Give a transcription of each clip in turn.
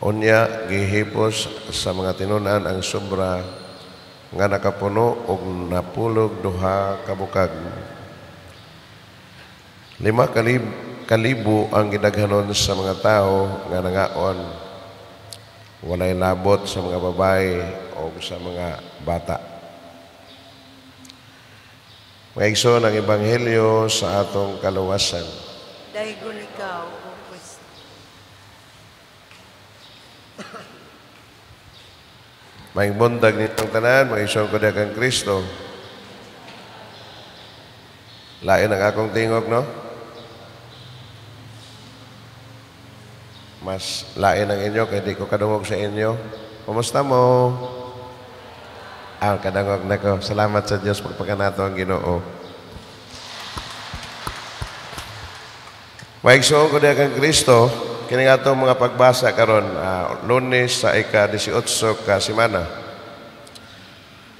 Unya gihipos sa mga tinunan ang sobra nga nakapuno og 12 ka bukag. 5 kalibo ang gidaghanon sa mga tawo nga nangaon. Walay labot sa mga babae o sa mga bata. Mga igsoon, ang Ebanghelyo sa atong kaluwasan. Daygon ikaw, O Kristo. Maayong buntag ninyong tanan, mga igsoon ko kang Kristo. Lain ang akong tingog, no? Mas lain ang inyo, kaya di ko kadungog sa inyo. Kumusta mo? Ah, kadungog na ko. Salamat sa Diyos, pagpakanato ang Ginoo. Mga igsoon ko kang Kristo, kini nga atong mga pagbasa karon, Lunes sa ika-18 ka semana.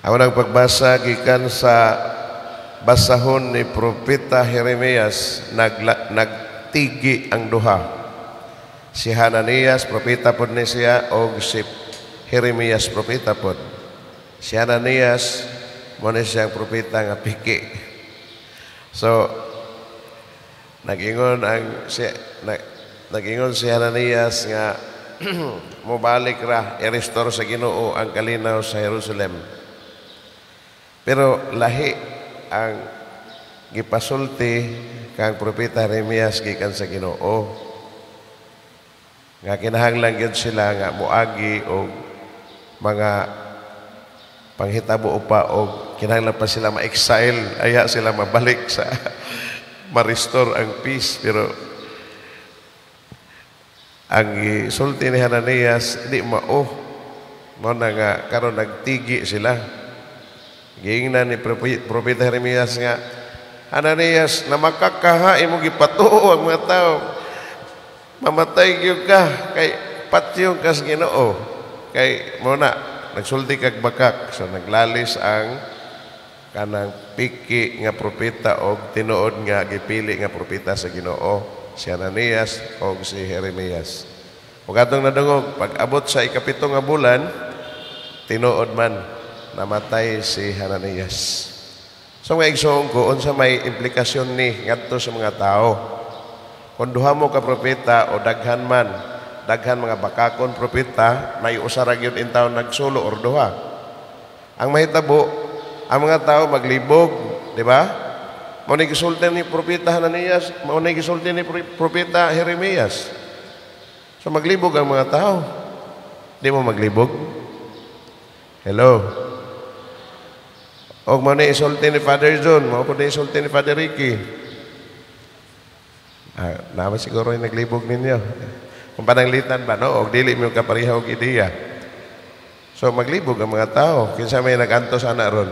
Ang unang pagbasa gikan sa basahon ni Propeta Jeremias, nagtigi ang duha. Si Hananias, propeta pod ni siya, og si Jeremias, propeta pod. Si Hananias, mo ni siyang propeta nga piki. So, nagingon si Hananias nga mobalik ra i-restore sa Ginoo ang kalinaw sa Jerusalem. Pero lahi ang gipasulti kang propeta Jeremias gikan sa Ginoo. Nga kinahanglan gyud sila nga moagi og mga panghitabo pa og kinahanglan pa sila ma-exile, aya sila mabalik sa ma-restore ang peace. Pero ang gisulti ni Hananias di mao, mao na nga karon nagtigi sila. Giingnan ni Propeta Jeremias nga, Hananias, namakakaha imong gipatuo ang mga tao, mamatay gyud ka kay patyon kas Ginoo. Kay mao na nagsulti kag bakak. So naglalis ang kanang piki nga propeta og tinuod nga gipili nga propeta sa Ginoo, si Hananias og si Jeremias. Ug atong nadungog, pag-abot sa 7 nga bulan, tinuod man namatay si Hananias. So nga igsoon ko, unsa may implikasyon ni ngadto sa mga tao? Kung duha mo ka propeta o daghan man, daghan mga bakakon propeta, may usa ra gyud in taon nagsulo or duha. Ang mahitabo, ang mga tao maglibog, di ba? Mao ni gisulti ni propeta Hananias, mao ni gisulti ni propeta Jeremias. So maglibog ang mga tao. Di mo maglibog? Hello? Og mao ni isulti ni Father John, mao pud ni isulti ni Father Ricky. Naman siguro yung naglibog ninyo. Kung pananglitan ba, no? Og dili mo kapareha og ideya. So maglibog ang mga tao. Kinsa may nag-antos ana ron?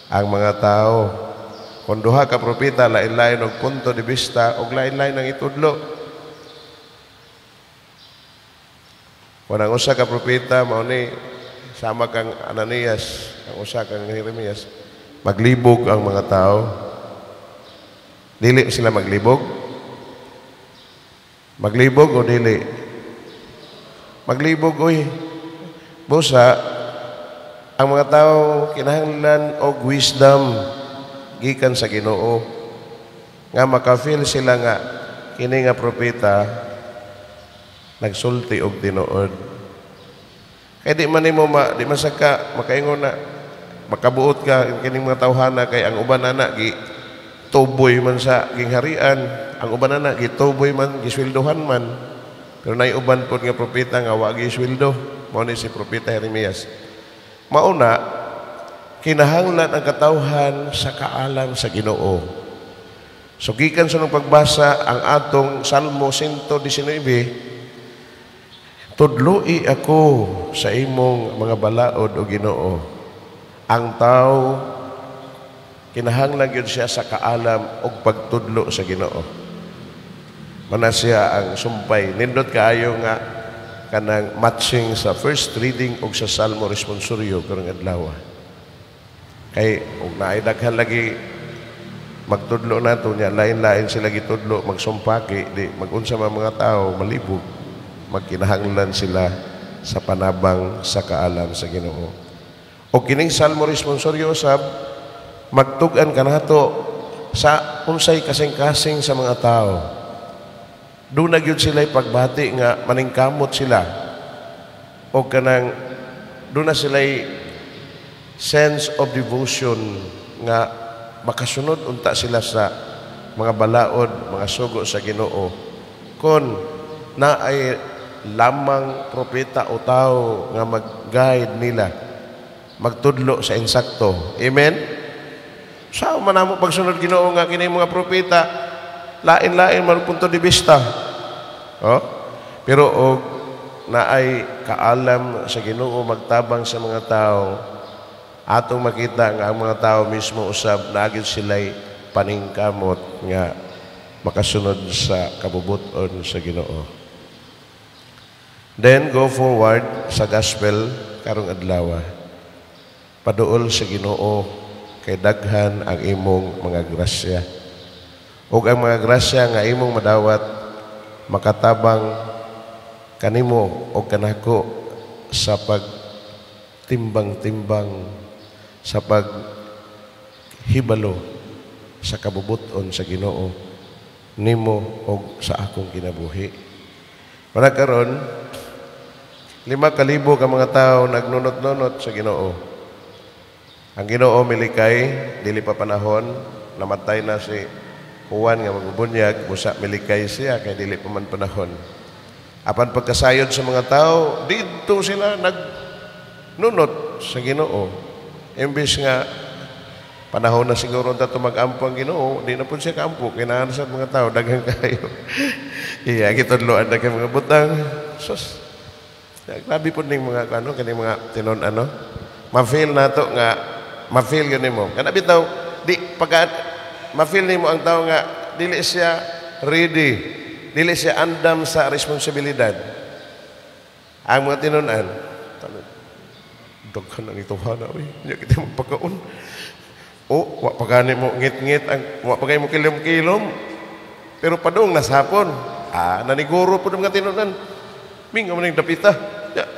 Ang mga tao. Kung duha ka propeta, lain-lain og punto de vista og lain-lain ang itudlo. Kung ang usa ka propeta mao ni sama kang Ananias, ang usa kang Jeremias, maglibog ang mga tao. Dili sila maglibog? Maglibog o dili? Maglibog, oy. Busa, ang mga tao kinahanglan og wisdom gikan sa Ginoo. Nga maka-feel sila nga kini nga propeta nagsulti og tinuod. Kay di man nimo di man sad ka makaingon na makabuot ka kining mga tawhana kay ang uban ana gi tuboy man sa gingharian, ang uban ana gituboy man, gisweldohan man. Pero nay uban pod nga propeta nga wa gisweldo, mao ni si propeta Jeremias. Mauna kinahanglan ang katawhan sa kaalam sa Ginoo. So gikan sa nung pagbasa ang atong Salmo 119, tudloi ako sa imong mga balaod o Ginoo. Ang tao kinahanglan gyud siya sa kaalam og pagtudlo sa Ginoo. Mana siya ang sumpay. Nindot kaayo nga kanang matching sa first reading og sa Salmo responsorio karong adlaw. Kay og naay daghan lagi magtudlo nato niya, lain-lain sila gitudlo, magsumpaki, di magunsa man mga tao, malibog, Magkinahanglan sila sa panabang sa kaalam sa Ginoo. O kining Salmo responsorio usab magtug-an kanato sa unsay kasing-kasing sa mga tao. Duna gyud sila pagbati nga maningkamot sila o kanang duna sila sense of devotion nga makasunod unta sila sa mga balaod, mga sugo sa Ginoo. Kon naay lamang propeta o tao nga mag-guide nila, magtudlo sa insakto. Amen? Sa man namo pagsunod Ginoo nga kini mga propeta lain-lain man punto de vista. Oh? Pero og naay kaalam sa Ginoo magtabang sa mga tao, atong makita nga ang mga tao mismo usab naagid sila'y paningkamot nga makasunod sa kabubuton sa Ginoo. Then go forward sa gospel karong adlaw. Paduol sa Ginoo kay daghan ang imong mga grasya. Ug ang mga grasya nga imong madawat makatabang kanimo o kanako sa pagtimbang-timbang, sa paghibalo sa kabubuton sa Ginoo nimo og sa akong kinabuhi. Para karon 5,000 ka mga tao nagnunot-nunot sa Ginoo. Ang Ginoo milikay, dili pa panahon, namatay na si Juan nga magbubunyag, busa milikay siya kay dili pa man panahon. Apan pagkasayod sa mga tao, didto sila nagnunot sa Ginoo. Imbes nga panahon na siguro ta mag-ampo ang Ginoo, di na pud siya kaampo, kinahanglan sa mga tao daghan kayo. Iya gitudloan na kay mga butang. Sus. Grabe pud ning mga ano kani mga tinon ano. Ma-feel nato nga ma-feel gani mo. Kana bitaw di pagka ma-feel nimo ang tao nga dili siya ready, dili siya andam sa responsibilidad. Ang mga tinunan, daghan ang ituhana, uy. Hindi kita magpakaon. O, wa pa gani mo ngit-ngit, ang, wa pa gani mo kilom-kilom. Pero padung nasapon. Ah, naniguro po ng mga tinunan. Mingaw man yung dapita. Ya.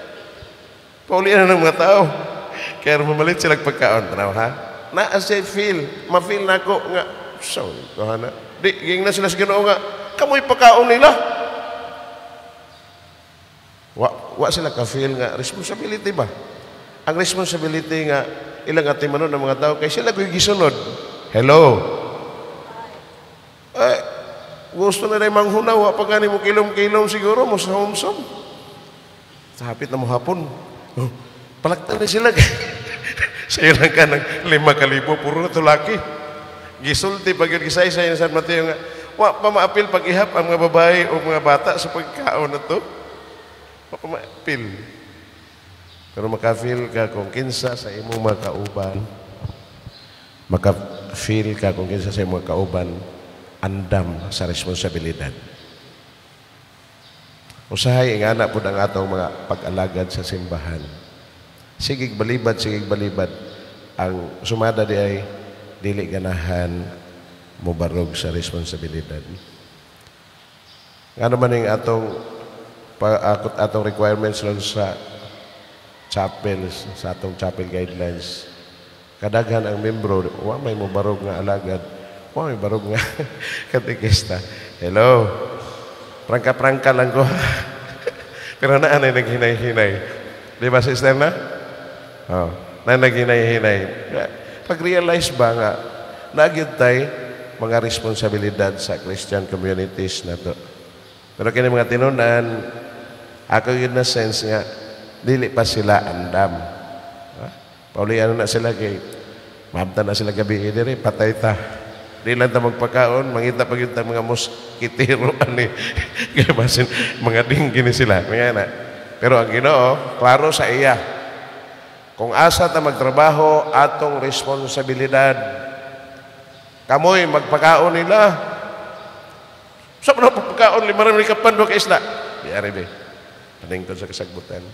Paulian na ng mga tao. Kaya mamalit sila pagkaon. Tanaw ha? Na siya feel. Ma-feel na ako nga. So, ituhana. Di, ging na sila sa Ginoo nga, kamoy pagkaon nila. Wa sila ka-feel nga responsibility ba? Ang responsibility nga ilang atimanon ng mga tao kay sila ko'y gisunod. Hello. Eh, gusto na rin manghunaw, wa pa gani mo kilom-kilom siguro mo sa homsom. Sa hapit na mo hapon. Oh, palaktan na sila. Sa ilang ka ng 5,000, puro na tulaki. Gisulti pag yun gisay-say sa San Mateo nga, wa pa maapil pag-ihap ang mga babae o mga bata sa pagkaon na to. Wa pa maapil. Pero maka-feel ka kung kinsa sa imong mga kauban, maka-feel ka kung kinsa sa imong mga kauban, andam sa responsibilidad. Usahay ingana pud ang atong mga pag-alagad sa simbahan. Sigig balibad, sigig balibad. Ang sumada di ay dili ganahan mobarog sa responsibilidad. Ngano man ning atong pa, atong requirements ron sa chapel, sa atong chapel guidelines. Kadaghan ang membro, wa may mobarog nga alagad, wa may barog nga katekista. Hello. Prangka-prangka lang ko. Pero naa nay naghinay-hinay. Di ba, sister na? Oh, na naghinay-hinay. Pag-realize ba nga, nagyud tay mga responsibilidad sa Christian communities na to. Pero kini mga tinunan, ako yun na sense nga, dili pa sila andam. Ha? Paulian na sila kay, mahamtan na sila gabi diri, patay ta. Di lang ta magpakaon, mangita pa gyud ta mga moskitero ani. Kaya basin mga dinggi ni sila. Mga na. Pero ang Ginoo, klaro sa iya. Kung asa ta magtrabaho, atong responsibilidad. Kamoy magpakaon nila. Sa mga pagpakaon, 5 ra kapan do ka isla. Di ari be. Paningkod sa kasagbutan.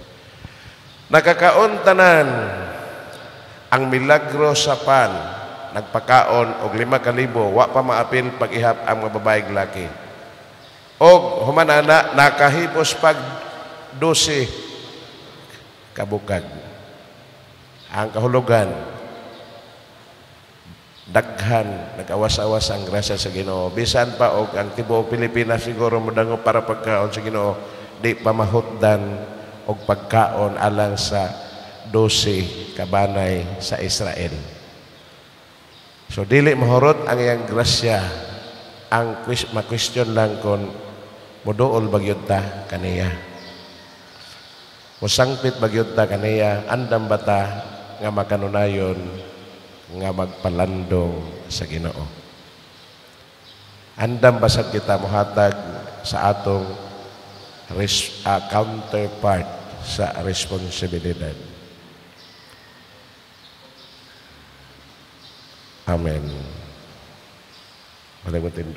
Nakakaon tanan ang milagro sa pan, nagpakaon og 5,000, wa pa maapil pag-ihap ang mga babae laki. Og human ana nakahipos pag 12 ka bukag. Ang kahulugan, daghan, nag-awas-awas ang grasya sa Ginoo. Bisan pa og ang tibuok Pilipinas siguro modangop para pagkaon sa Ginoo, di pa mahutdan og pagkaon alang sa 12 ka banay sa Israel. So dili mahurot ang iyang grasya. Ang ma-question lang kung muduol ba gyud ta kaniya. Musangpit ba gyud ta kaniya, andam ba ta nga makanunayon nga magpalandong sa Ginoo? Andam ba sad kita mohatag sa atong counterpart sa responsibilidad? Amen. Malimutindog.